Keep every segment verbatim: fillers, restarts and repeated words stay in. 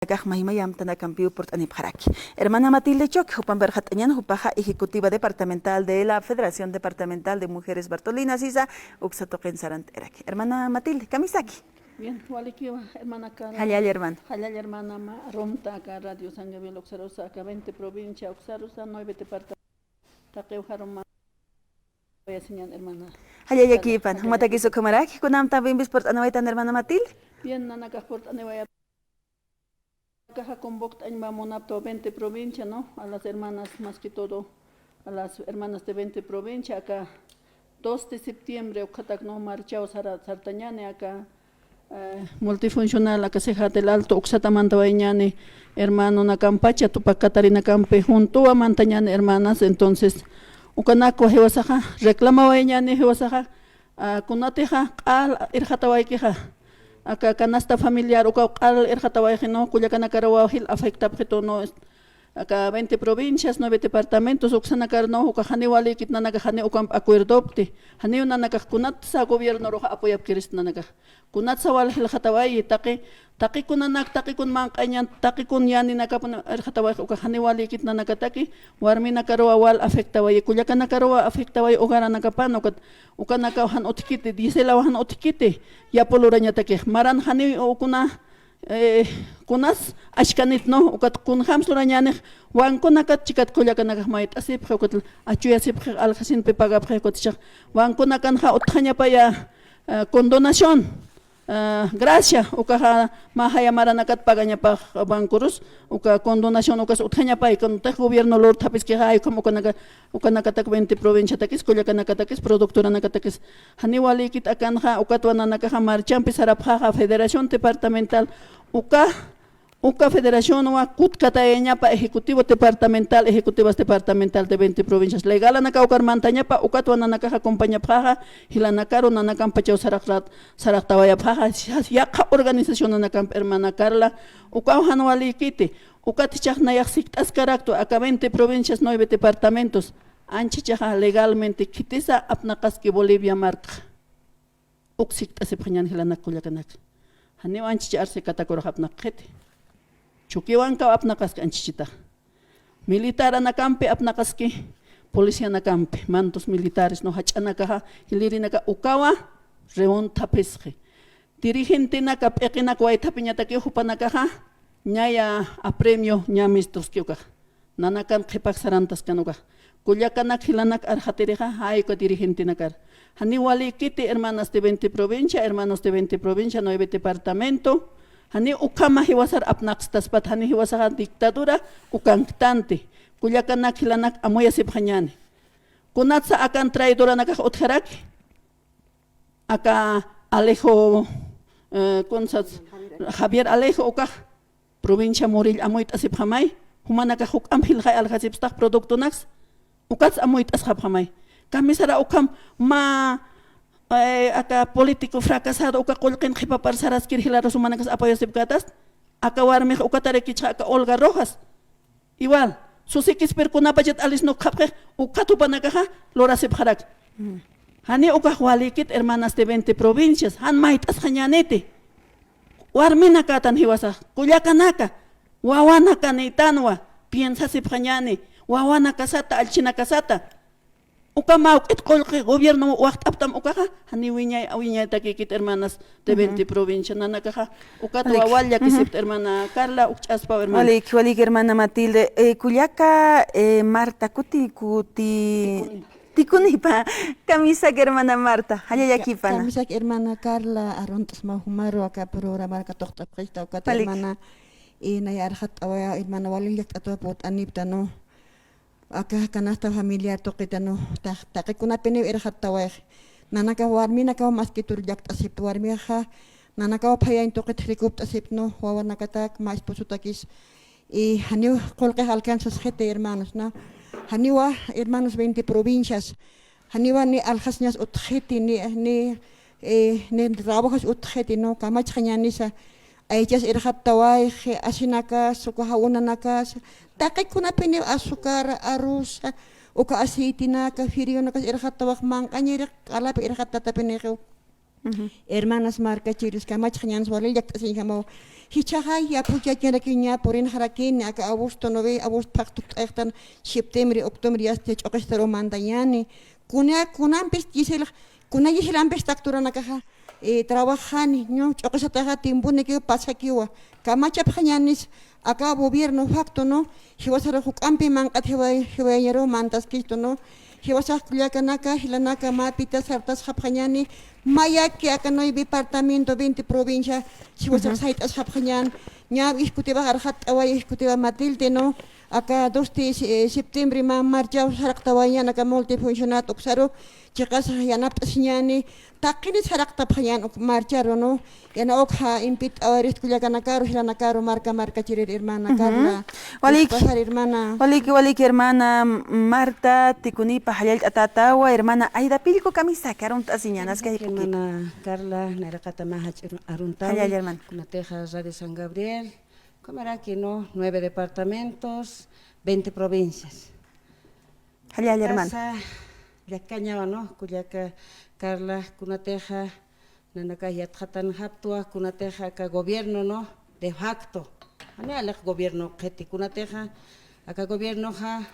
Akax maymay amtanakampiw purt'anipxaraki. Hermana Matilde Choque, jupampi irxat'añan, jupaxa ejecutiva departamental de la Federación Departamental de Mujeres Bartolina sisa, uksa tuqin sarant'iraki. Hermana Matilde, kamisaki. Bien, walikiwa, hermana Carla. Jallalla, hermana. Jallalla, hermana, mä arumta aka Radio San Gabriel uksarusa, aka veinte provincia uksarusa, nueve departamento. Taqiw jaruma. Voy a señal, hermana. Jallalla, Carla, kipan, jallalla. Jumatakis ukhamaraki, kunampimpis purt'aniwaytan, hermana Matilde. Bien, nanakax purt'aniwaya. Akaxa convoct'añ mä munapta veinte provincia, ¿no? A las hermanas, más que todo, a las hermanas de veinte provincia, aka dos de septiembre, ukhatak, ¿no? Marchaw sara-, sartañäni, aka, eh, multifuncional, aka Ceja del Alto, uksata mantawayañäni, hermanonakampacha, Tupac Catarinakampi, juntuwa mantañäni, hermanas, entonces, ukanakwa jiwasaxa, reclamawayañäni jiwasaxa, ah, kunatixa, q'al irxatawaykixa, aka canasta familiar ukaw q'al irxatawayxi, ¿no? Kullakanakaruwa jil afectapxitu, ¿no? Aka veinte provincias, nueve departamentos, uksanakar, ¿no? Uka janiw walïkit nanakax janiw ukamp acuerdopti. Janiw nanakax kunatsa gobiernoruxa apoyapkirist nanakax. Kunatsa wal jilxatawayi, taqi, taqi kunanak, taqi kun manq'añan, taqi kun yäninakapun irxatawayxi, uka janiw walïkit nanakataki, warminakaruwa wal afectawayi, kullakanakaruwa afectawayi, hogaranakapan, ukat, ukanakaw jan utjkiti, diéselaw jan utjkiti, yapu lurañatakix. Maran janiw ukuna, eh, kunas achkanit, ¿no? Ukat kunjams lurañänix, banconakat chikat kullakanakax mayt'asipxi, ukat achuyasipxi, aljasinpi pagapxi, ukat chixa banconakanxa utjañapaya, eh, condonación, eh, gracia, ukaxa mä jaya maranakat pagañapax bancorus, uka condonación ukas utjañapay, kunatix gobierno lurthapiskixa, ay, ukham ukanaka, ukanakatak veinte provinciatakis, kullakanakatakis, productoranakatakis. Janiw walïkit akanxa, ukatwa nanakaxa marchampi sarapxaxa, Federación Departamental, uka, uka federacionwa kutkatayañapa ejecutivo departamental, ejecutivas departamental de veinte provincias. Legalanakaw ukar mantañapa, ukatwa nanakaxa acompañapxaxa, jilanakaru nanakampachaw saraqtat, saraqtawayapxaxa, yaqha organizacionanakamp, hermana Carla, ukaw jan walïkiti, ukat jichhax nayax sikt'askaraktwa, aka veinte provincias, nueve departamentos, anchhichaxa legalmente khitisa apnaqaski Bolivia markxa. Uk sikt'asipxañän jilanak kullakanaka. Janiw anchhich arsi Catacorax apnaqxiti. Chuquihuancaw apnaqaski anchhichitax. Militaranakampi apnaqaski, policianakampi, mandos militares, ¿no? Jach'anakaxa, jilïrinaka ukawa reunthaphisxi. Dirigentenaka, p'iqinak waythapiñatakiw jupanakaxa, ñaya apremio, ñä mistuski ukaxa. Nanakan qhipax sarantaskan ukaxa. Kullakanak jilanak arxatirixa, jay uka dirigentenakar. Janiw walïkiti hermanas de veinte provincia, hermanos de veinte provincia, nueve departamento. Janiw ukhama jiwasar apnaqstaspat, janiw jiwasaxa dictadura ukanktanti. Kullakanak jilanak amuyasipxañäni. Kunatsa akan traidoranakax utjaraki. Aka Alejo, eh, kunsas, Javier Alejo ukax, provincia Muril amuyt'asipxamay, jumanakax juk'amp jilxay aljasipstax productonaks, ukats amuyt'asxapxamay. Kamisara ukham mä, eh, aka político fracasado, uka qullqin qhipapar saraskir jilarus jumanakas apoyasipkätast, aka warmix ukatarakichxa aka Olga Rojas. Igual, susikispir kunapachat alis nukxapxix, ukat jupanakaxa lurasipxarak. Janiw ukax walïkit hermanas de veinte provincias, jan mayt'asxañäniti. Warminakätan jiwasax, kullakanaka, wawanakanïtanwa, piensasipxañäni, wawanakasata, allchhinakasata. Uka mä juk'it qullqi gobierno waxt'aptam ukaxa, janiw wiñay, wiñaytakïkit hermanas de veinte provincia nanakaxa, ukat wal llakisipta hermana Carla, uk ch'aspaw hermana. Walïki, walïki hermana Matilde. Eh, kullaka, eh, Marta, kuti, kuti. Tikunipa. Tikunipa. Kamisak hermana Marta, jallalla, ka-, kipana. Kamisak hermana Carla, arunt'sma jumaru aka programar katuqt'apxista ukat hermana. Y nay arxat'awaya hermana, wali llakt'atwa purt'anipta, ¿no? Aka canasta familiar tuqita, ¿no? Taq-, taqikunapiniw irxattawayxi. Nanakaw warminakaw maskitur llakt'asipta, warmixa nanakaw phayañ tuqit jikupt'asipta, ¿no? Wawanakatak, mä esposotakis. Y janiw qullqix alcanzasxiti, hermanos, ¿no? Janiwa, hermanos, veinte provincias. Janiwa ni aljasñas utjxiti, ni, ni, eh, ni trabajas utjxiti, ¿no? Kamachxañänisa. Aychas irxattawayxi, asinakas, uka jawunanakas, taqikunapiniw azúcar, arroz, uka aceitinaka, firiunakas irxattawayxi, manq'añiri q'alapi irxattatapinixiw. Hermanas markachiris, kamachxañänis wali llakt'asiñjamaw. Jichhaxa yaphuchañarakiña purinxarakini aka agosto nueve, agosto phaxtukt'ayxtan, septiembre, octubre yasti ch'uqistaru mantañäni. Kuna, kunampis yisil, kuna yisilampis takturanakaxa, eh, trabajani, ¿no? Ch'uqisataxa tiemponakiw pasakiwa. Kamachapxañänis aka gobierno facto, ¿no? Jiwasaru juk'ampi manq'at jiwa-, jiwayañaru mantaskistu, ¿no? Jiwasax kullakanaka, jilanaka, mä pita sartasxapxañäni, mayaki aka nueve departamento, veinte provincia, jiwasax sayt'asxapxañän, ñä ejecutivax arxatt'away, ejecutiva Matilde, ¿no? Aka dos de se-, septiembre mä marchaw saraqtawayañän aka multifuncionat uksaru, chiqas yanapt'asiñäni, taqinit saraqtapxañän uk marcharu, ¿no? Yana ukxa invit'awarist kullakanakaru, jilanakaru, marka, markachirir, hermana Carla. Waliki, hermana. Waliki, waliki, hermana Marta, tikunipa jallallt'atätawa, hermana Aida, pillku kamisaki arunt'asiñäni, askay juk'ukit. Hermana Carla, nayraqata mä jach'a aruntawi. Jallalla, hermana. Kunatixa Radio San Gabriel, ukhamaraki, ¿no? Nueve departamentos, veinte provincias. Jallalla, hermana. Aka llakañawa, ¿no? Kullaka Carla, kunatixa nanakax yatxatanxaptwa, kunatixa aka gobierno, ¿no? De facto. Janiw aliq gobierno qhiti, kunatixa aka gobiernoxa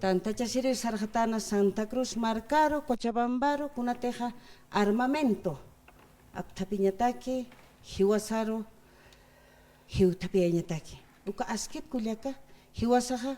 tantachasiriw sarxatäna Santa Cruz markaru, Cochabambaru, kunatixa armamento apthapiñataki, jiwasaru jiwthapiyañataki. Uka askit kullaka, jiwasaxa,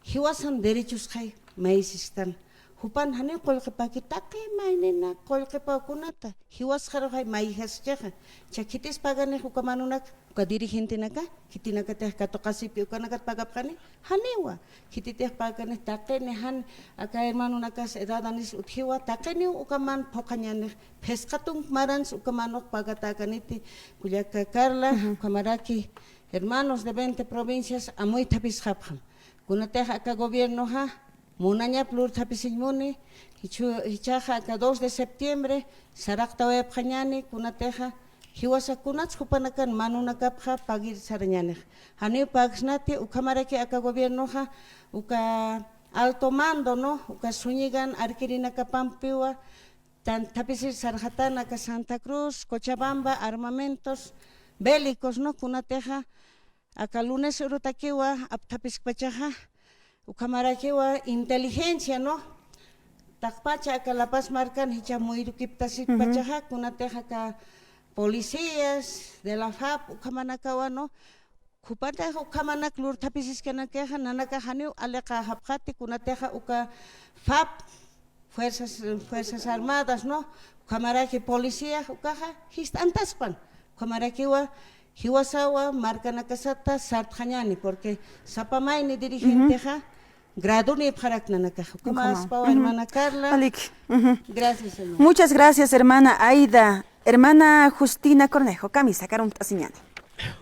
jiwasan derechosxay maysistan. Jupan janiw qullqipäki, taqi maynina qullqipaw kunata, jiwasxaruxay mayjaschixa. Cha khitis paganix uka manunak, uka dirigentenaka, khitinakatix katuqasipi ukanakat pagapxani, janiwa. Khititix paganix taqini jan, aka hermanonakas edadanis utjiwa, taqiniw uka man phuqhañänix, phisqa tunk marans uka manux pagatäkaniti, kullaka Carla, ukhamaraki, hermanos de veinte provincias, amuythapisxapxam. Kunatix aka gobiernoxa, munañap lurthapisiñ muni, jichhu-, jichhaxa aka dos de septiembre, saraqtawayapxañäni, kunatixa, jiwasa kunats jupanakan manunakapxa pagir sarañänix. Janiw pagsnati, ukhamaraki aka gobiernoxa, uka alto mando, ¿no? Uka suñigan arkirinakapampiwa, tanthapisir sarxatän aka Santa Cruz, Cochabamba, armamentos bélicos, ¿no? Kunatixa, aka lunes urutakiwa apthapiskpachaxa, ukhamarakiwa inteligencia, ¿no? Taqpacha aka La Paz markan jichha muyrukiptasikpachaxa, kunatixa aka policías de la fap, ukhamanakawa, ¿no? Jupataxa ukhamanak lurthapisiskanakaxa, nanakax janiw aliqaxapxati, kunatixa uka fap, Fuerzas, Fuerzas Armadas, ¿no? Ukhamaraki policía, ukaxa jist'antaspan. Ukhamarakiwa, jiwasawa, markanakasata sartxañäni, porque sapa mayni dirigentexa, gradonïpxarakta nanakaxa. Ukhamaspawa, hermana Carla. Waliki. Gracias, hermana. Muchas gracias, hermana Aida. Hermana Justina Cornejo, kamisaki arunt'asiñäni.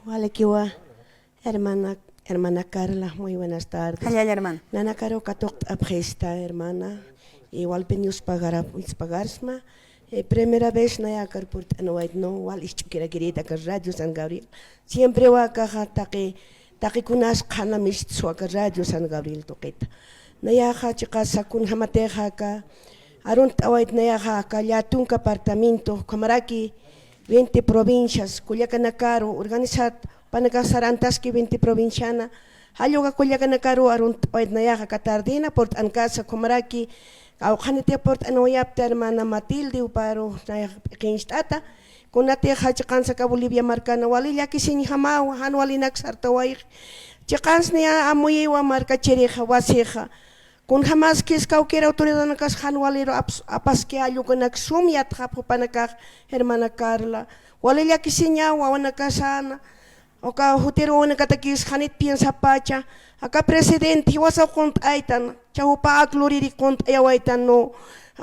Walikiwa, hermana, hermana Carla, muy buenas tardes. Jallalla, hermana. Nanakaru katuqt'apxista, hermana. Igual pinius pagara, pagarsma. Eh, primera vez nayakar purt'anwayt, no, wal isch'ukirakirït aka Radio San Gabriel. Siempre wakaxa taqi, taqi kunas qhanamistsu aka Radio San Gabriel tuqita. Nayaxa chiqasa kunjamatixa aka, arunt'awayt nayaxa aka llätunka apartamento, ukhamaraki veinte provincias, kullakanakaru, organizat, jupanakax sarantaski veinte provinciana, jall uka kullakanakaru arunt'awayt nayaxa aka tardena purt'ankasa, ukhamaraki, qawqhaniti purt'anwayapta hermana Matilde, juparu, nayaxa p'iqincht'ata, kunatixa chiqansa aka Bolivia markana, wali llakisiñjamawa, jan walinak sartawayxi, chiqans niya amuyiwa markachirixa, wasixa, kunjamaskis kawkir autoridadnakas jan waliru aps-, apaski, jall ukanak sum yatxapxi jupanakax, hermana Carla. Wali llakisiñaw wawanakasana. Uka jutir wawanakatakis janit piensapacha. Aka presidente jiwasaw qunt'aytan. Cha jupa ak luriri qunt'ayawaytan, no.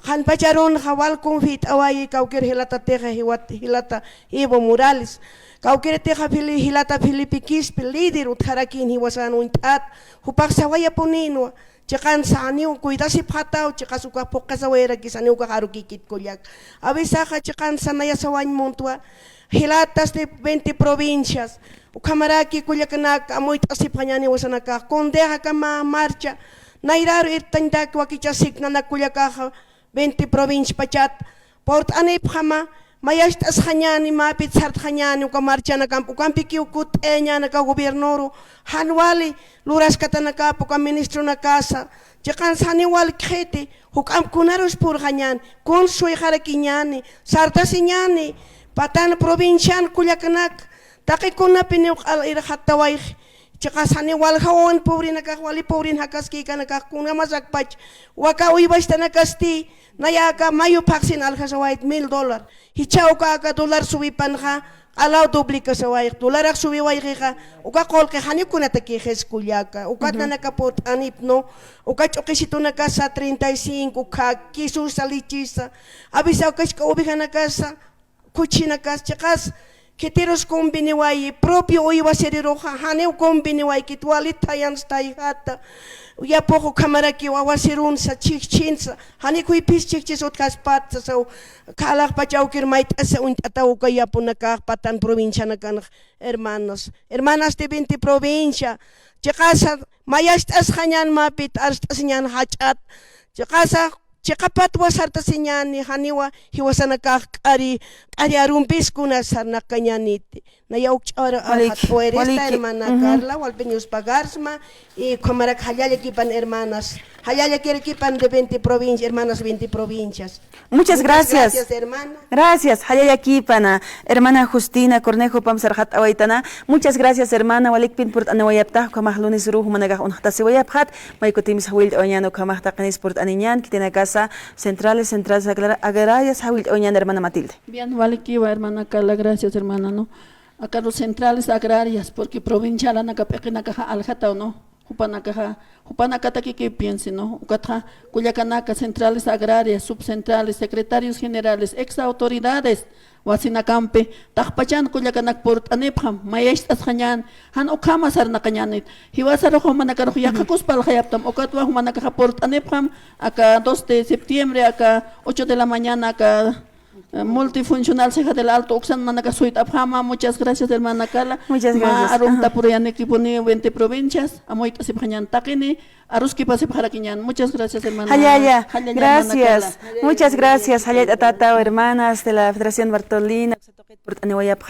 Jan pacharunxa wal confiyt'awayi kawkir jilatatixa jiwat, jilata Evo Morales. Kawkiritixa Fili-, jilata Felipe Quispe, líder utjarakin jiwasan uñt'at. Jupax sawayapunïnwa. Chiqansa janiw cuidasipxataw, chiqas ukax phuqhasawayarakis janiw ukax arukïkit kullak. Awisaxa chiqansa naya sawañ muntwa, jilatas de veinte provincias, ukhamaraki kullakanak amuyt'asipxañäni jiwasanakax, kuntixa aka mä marcha, nayraru irtañtak wakichasik nanak kullakaxa, veinte provincia pachat, purt'anipxama, Mayacht'asxañäni, mä pit sartxañäni uka marchanakamp, ukampikiw kutt'ayañäni aka gobiernoru, jan wali luraskatanakap uka ministronakasa, chiqans janiw wal khiti, juk'amp kunarus purxañäni, kuns suyxarakiñäni, sartasiñäni, Patán provincian kullakanak, taqi kunapiniw q'al irxattawayxi, chiqas janiw waljawawan pobrenakax, wali pobren jakaskïkanakax, kunamas akpach, waka uywachtanakasti, naya aka mayu phaxsin aljasawayt mil dólar. Jichha uka aka dólar subipanxa, q'alaw duplicasawayx, dólarax subiwayxixa, uka qullqi janiw kunatakïxis kullaka, ukat nanaka purt'anipnu, uka ch'uqisitunakasa treinta y cinco, ukkha quesosa, lechesa, a veces uka jisk'a ovejanakasa, khuchhinakas, chiqas, khitirus conveniwayi, propio uywasiriruxa, janiw conveniwaykit, walit thayans thayjata, yapux ukhamarakiw awasirunsa, chhijchhinsa, jani khuyphis chhijchhis utjaspatsa, saw, khalaxpach awkir mayt'asa uñt'ataw uka yapunakax Patán provincianakanx, hermanos, hermanas de veinte provincia, chiqasa, mayacht'asxañän mä pit, arst'asiñän jach'at, chiqasa, chiqapatwa sartasiñäni, janiwa jiwasanakax k'ari, k'ari arumpis kuna sarnaqañäniti. Naya ukch'awar Walik, arxat pueresta, walik. Hermana Carla, walpinius pagarsma, y ukhamarak jallallakipan hermanas, jallallakirakipan de veinte provincias, hermanas veinte provincias. Muchas gracias. Muchas gracias, hermana. Gracias, jallallakipana, hermana Justina Cornejo, pam sarxat awaytana. Muchas gracias, hermana, walikpin purt'aniwayapta, ukhamax lunes uruw jumanakax unxtasiwayapxat, may kutimis jawillt'awañäni ukhamax taqinis purt'aniñän, khitinakasa, Centrales, centrales agra-, agrarias, jawillt'awañän hermana Matilde. Bien, walikiwa hermana Carla, gracias hermana, ¿no? Aka centrales agrarias, porque provincialanaka p'iqinakaxa aljataw, ¿no? Jupanakaxa, jupanakatakiki piense, ¿no? Ukatxa, kullakanaka, centrales agrarias, subcentrales, secretarios generales, ex autoridades, wasinakampi, taqpachan kullakanak purt'anipxam, mayacht'asxañän, jan ukhama sarnaqañänit. Jiwasarux jumanakarux yaqhakuspa aljayaptam, ukatwa jumanakaxa purt'anipxam, aka dos de septiembre, aka ocho de la mañana, aka, eh, multifuncional Ceja del Alto, uksan nanaka suyt'apxama, muchas gracias, hermana Carla. Muchas gracias. Ma arumta puriyanikipuni veinte provincias, amuyt'asipxañän taqini, aruskipasipxarakiñän. Muchas gracias, hermana. Jallalla. Jallalla, hermana Carla. Gracias. Muchas gracias. Jallalla, tata, hermanas de la Federación Bartolina. Purt'aniwayapxara.